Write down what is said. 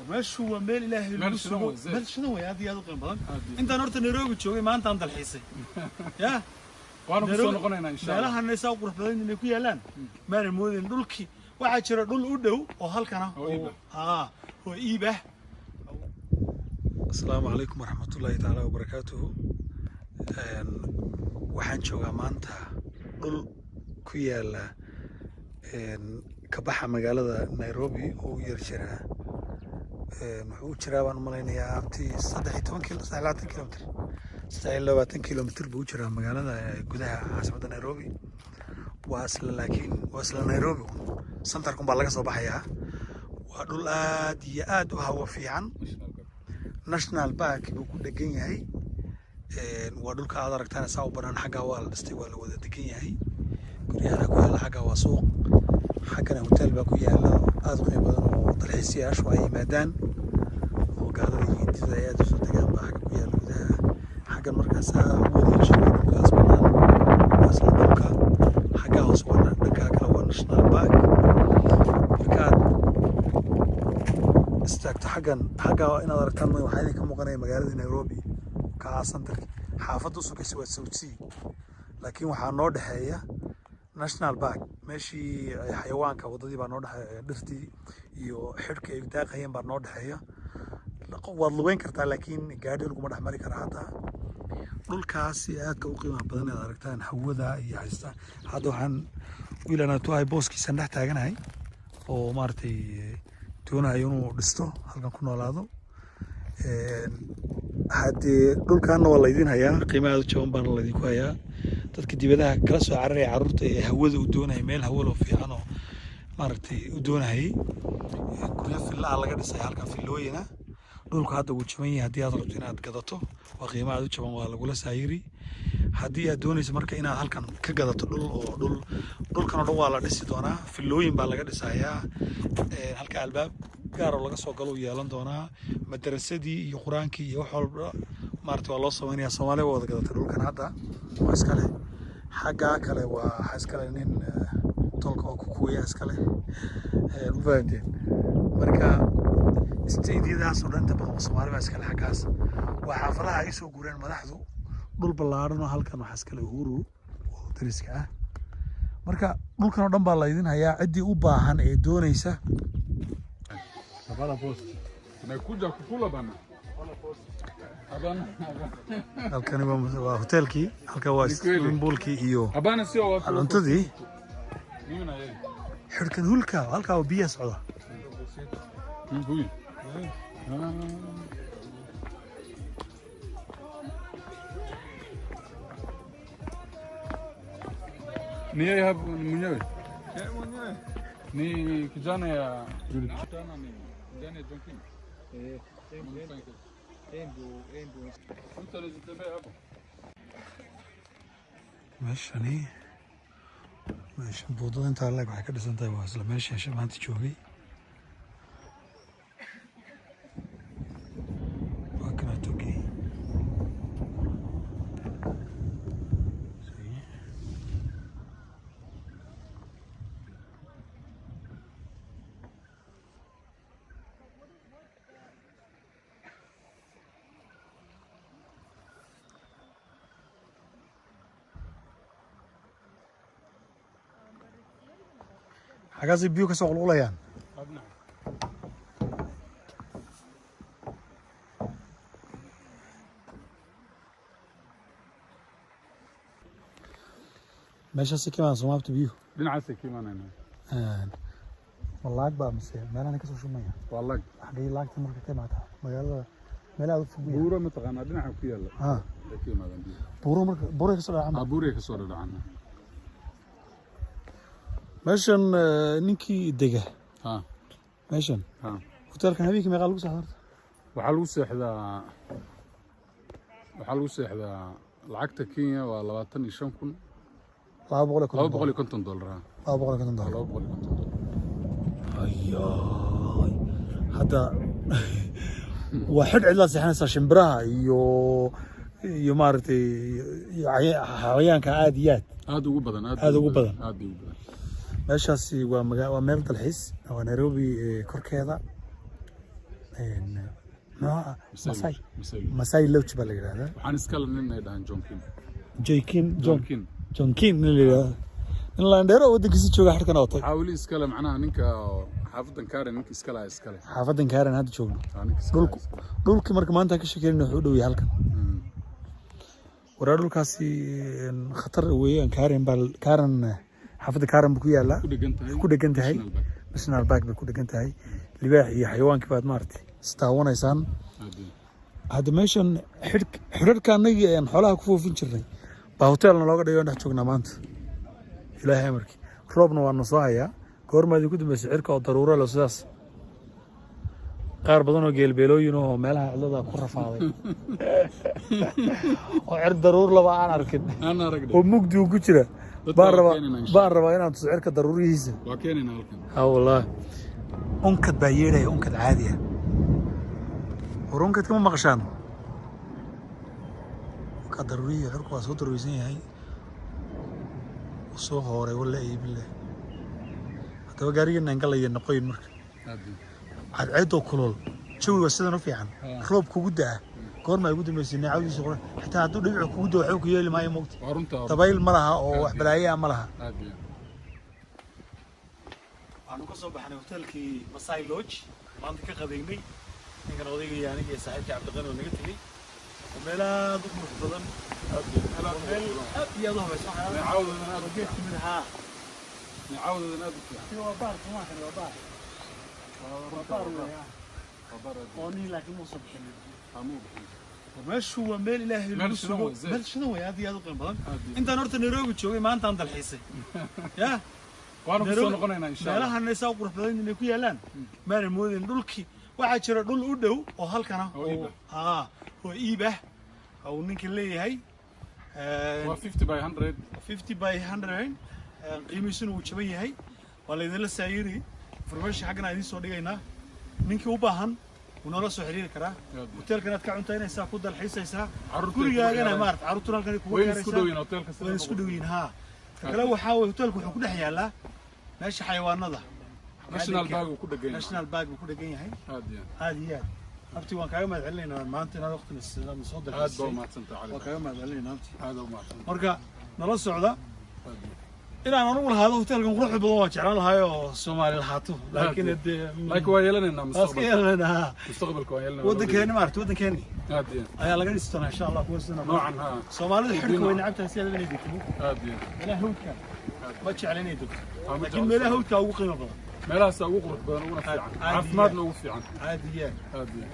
Meeshu waa meel Ilaahay Meel lagu shidan sugo. wey, zaid. Meel shidan wey, aad iyo aad u qiimo badan. Aad iyo. Intaan horta Nairobi joogay, maantaan dalxiisay ya. Waana ku soo Nairobi- noqonaynaa, insha Allah. Meelahan saa u qurux badan inay ku yaalaan maanan moodin. Dhulkii waxaa jira dhul u dhow oo halkan ah. Oo iib oo oo iib ah. Asalaamu calaykum waraxmatullaahi tacaala wabarakaatuhu. Waxaan joogaa maanta dhul ku yaala kabaxa magaalada Nairobi oo u yar jiraa, wuxuu u jiraa baan u malaynayaa abti 13 kilo, 23 kilomitir, 23 kilomitir buu u jiraa magaalada gudaha caasimadda Nairobi. Waa isla, laakiin waa isla Nairobi un, centerkun baa laga soo baxayaa. Waa dhul aad iyo aad u hawo fiican. National Park buu ku dhegan yahay. Waa dhulka aad aragtaan saa u banaan. Xaggaa waa la dhistay, waa la wada degan yahay, guryahana ku yaala. Xaggaa waa suuq, xaggana hotel baa ku yaala aad u qiimo badan oo dalxiisayaashu ay yimaadaan, oo gaalada iyo hindida ay aad usoo degaan baa xagga ku yaala gudaha. Xaggan markaasaa u wada jooga dhulkaas banaan waa isla dhulka. Xaggaa hoose waa dhankaa kale waa National Park. Markaad istaagto xaggan, xaggaa inaad aragtaan waxaa idinka muuqanaya magaalada Nairobi kaa centerka. Xaafadda u sokaysa waa South C, laakiin waxaa noo dhexeeya National Park, meeshii ay xayawaanka waddadii baa noo dhexeeya, dhirtii iyo xidhkii ay daaqayeen baa noo dhexeeya. Waad lugeyn kartaa, laakiin gaadhi laguma dhex mari kara hataa. Dhulkaasi aadka u qiimaha badan aad aragtaan, hawada iyo haysta. Hadda waxaan wiil anaa tuahay booskiisan dhex taaganahay oo maaragtay doonayo inuu dhisto halkan ku noolaado. Haddee dhulkaana waa laydin hayaa, qiimo aad u jaban baana laydinku hayaa. Dadka dibadaha kala soo cararaya carruurta ee hawada u doonaya, meel hawalo fiican oo maaragtay u doonayay, guryo villa ah laga dhisay halkan, villooyina. Dhulku hadda wuu jaban yahay. Haddii aad rabto inaad gadato, waa qiimo aad u jaban, waa lagula saayiri. Haddii aad doonayso marka inaad halkan ka gadato dhul, oo dhul dhulkan oo dhan waa la dhisi doonaa, villooyin baa laga dhisayaa. Halka albaab gaar oo laga soo galo uu yeelan doonaa, madarasadii iyo qur-aankii iyo wax walba maarata waa loo samaynayaa. Soomaaliya waa wada gadatay dhulkan hadda, waa iskale. Xaggaa kale waa waxaa iskale nin tolka oo kukuweya iskale. Ma fahanteen? Marka stateyadaas oo dhan inta badan Soomaali baa iskale. Xaggaas waa xaafadaha ay soo guureen madaxdu. Dhul ballaaran oo halkan waxaa iskale Uhuru oo dariska ah. Marka dhulkan oo dhan baa laydin hayaa ciddii u baahan ee doonaysa. Hapana post. Tumekuja kukula bana. Hapana. Halkani waa hotelkii, halkan waa Ni kweli. swimming poolkii iyo Hapana, sio watu. Cuntadii. Mimi na yeye. Xidhkan hulka halkaa waa biyaha socda. Huyu. Ah. Ni yeye hapo mwenyewe? Ni kijana ya Julikana ni kijana ya John King. Eh, Mtu anazitembea hapo. Meeshani, meeshan buundada intaa leeg waxay ka dhisan tahay waa isla meesha maanta joogay. Waa kana togey. See? Xaggaasay biyo ka soo qulqulayaan. Adna. Meeshaasay ka imaan soomaabta biyuhu? Dhinacaasay ka imaanayaan. Ma laag baa mise meelahan kasoo shumaya? Waa lag. Xaggay laagta marka ka imaataa? Magaalada meel aad u fog weyn. Buuro mataqaanaa dhinaca ku yaalla. Ha. Ay ka yimaadaan biyo. Buuro marka buuray kasoo dhacaan. Ah, buuray ka soo dhadhacaan. Meeshan ninkii dega Ha. meeshan Ha. hotelkan habeenkii meeqaa lagu seexdaa horta? Waxaa lagu seexdaa lacagta Kenya waa 25,000. 250. $250, ha. $250. $250. Ayaay, hadda waa xidh cidlaa seexanaysaa, shimbiraha iyo maaragtay iyo xayawaanka aad iyo aad Aad ugu badan. Aad ugu badan. Aad ugu badan. Meeshaasi waa meel dalxiis, waa Nairobi korkeeda. Nooca Masai Masai Lodge baa la yidhahdaa. Waxaan iskale nin ay dhahaan John King. Joykin John. John King. John King nin la yidhahdo, nin laandheero oo waddankiisa jooga xadhkan ootay. Waxaa weli iskale macnaha ninka xaafadan Karen, ninka iskale iskale. Xaafadan Karen hadda joogno. Aa, ninka iskale. Dhulku dhulkii marka maanta ka sheekeynayna wuxuu u dhow yahay halkan. Waraa dhulkaasi khatar weeyaan. Karen baa Karen, xaafadda Karen buu ku yaalaa. Ku dhegan tahay. Ku dhegan tahay. National Park. National Park bay ku dhegan tahay. Libaax iyo xayawaankii baad maaragtay istaawanaysaan. Aad iyo. Hadda meeshan xidh xidhadhka annagii aan xoolaha ku foofin jirnay baa hoteelna looga dhigay oon dhex joognaa maanta. Ilaahay amarkii, roobna waa na soo hayaa. Goormaadii ku dambeysay cirka oo daruuro leh sidaas? Qaar badan oo geelbeelooyin oo meelaha cidlada ku rafaaday oo cir daruur laba aan arkin Aan aragnay. oo mugdi uu ku jira Dadka baan waa rabaa keenaynaa insha baan rabaa inaan tuso cirka daruurihiisa. Waa keenaynaa halkan. Ha wallahi, unkad baa yeedhaya, unkad caadi ah. War unkadka ma maqashaan? Unkad daruurihii cirku waa soo daruureysan yahay, wuu soo hooray. Walla iibile haddaba gaarigeena galaya noqoyin marka. Aad iyo. Cadceedoo kulul, jawiga sidan u fiican, roob kugu da'a. Goormaa ugu dambeysay neecawdiisa qura? Xitaa hadduu dhibicu kugu da'o waxba ku yeeli maayo, mogta. Waa runta. Dabayl ma laha oo wax balaaye ah ma laha. Aad iyo. Waxaanu ka soo baxnay hotelkii Masai Lodge maanta ka qadaynay. Ninkan odayga iyo aniga iyo saaxiibkii Cabdiqani oo naga tegey, oo meel aad u qurux badan, Aad iyo. oo meel aad iyo aad u habaysan. Neecawdoodan aad u Geed kamid ahaa. Neecawdoodan aad u fiican. Waa baar tumakan, waa baar, waa baar weeyaan. Waa baar aad. Oo nin laakiin muusan bixinin. Amuu bixin. Meeshu waa meel Ilaahay Meel lagu shidan sugo. wey, zaid. Meel shidan wey, aad iyo aad u qiimo badan. Aad iyo. Intaan horta Nairobi joogay maantaan dalxiisay ya. Waanu ku soo Nairobi- noqonaynaa insha Allah. Meelahan saa u qurux badan inay ku yaalaan maana moodin. Dhulkii waxaa jira dhul u dhow oo halkan ah Oo iib oo oo iib ah oo ninkan leeyahay. Waa 50 by 100. 50 by 100, qiimihiisuna wuu jaban yahay. Waa laydinla saayiri, information xaggana idiin soo dhigaynaa. Ninkii u baahan wuu noola soo xiriiri karaa. Aad. Hoteelkan aad ka cuntaynaysaa, ku dalxiisaysaa. Carruurtay kugu Gurigaagana ciyaarayaan. Maarata carruurtuna halkan ay kugu Way isku ciyaaraysaa. dhow yihiin hotelka sida. Way isku dhow yihiin haa. Ta kale waxaa weye hoteelku wuxuu ku dhex yaalaa meesha xayawaanada. National Park uu ku dhegan yahay. National Park buu ku dhegan yahay. Aad iyo. Aad iyo aad, abti, waan kaaga mahad celinaynaa maanta inaad waqti na soo Aad baa dalxiisay. u mahadsantahay, Cali. Waan kaaga mahad celinaynaa, abti. Aad baa u mahadsantahay. Marka nala socda. Aad iyo. Inaan anugu lahaado hoteelkan quruxda badan waa jeclaan lahaay oo Soomaali lahaato, laakiin dee Laakiin waa yeelanaynaa waa iska mustaqbalka. yeelanaynaa. Mustaqbalka waa yeelanaynaa. Waddankeeni, maarata, waddankeeni Aad iyo. ayaa laga dhisi doonaa insha Allah kuwa sidan oo kale. Noocan ha. Soomaalidu xidhka way necab tahay sideeda inay degto. Aad iyo. Meelaha hawdka ma jecla inay degto, Ma laakiin jecla. meelaha hawdka ugu qiimo badan. Meelahaas ugu qurux badan, uguna fiican. Aad iyo. Caafimaadna ugu fiican. Aad iyo aad. Aad iyo.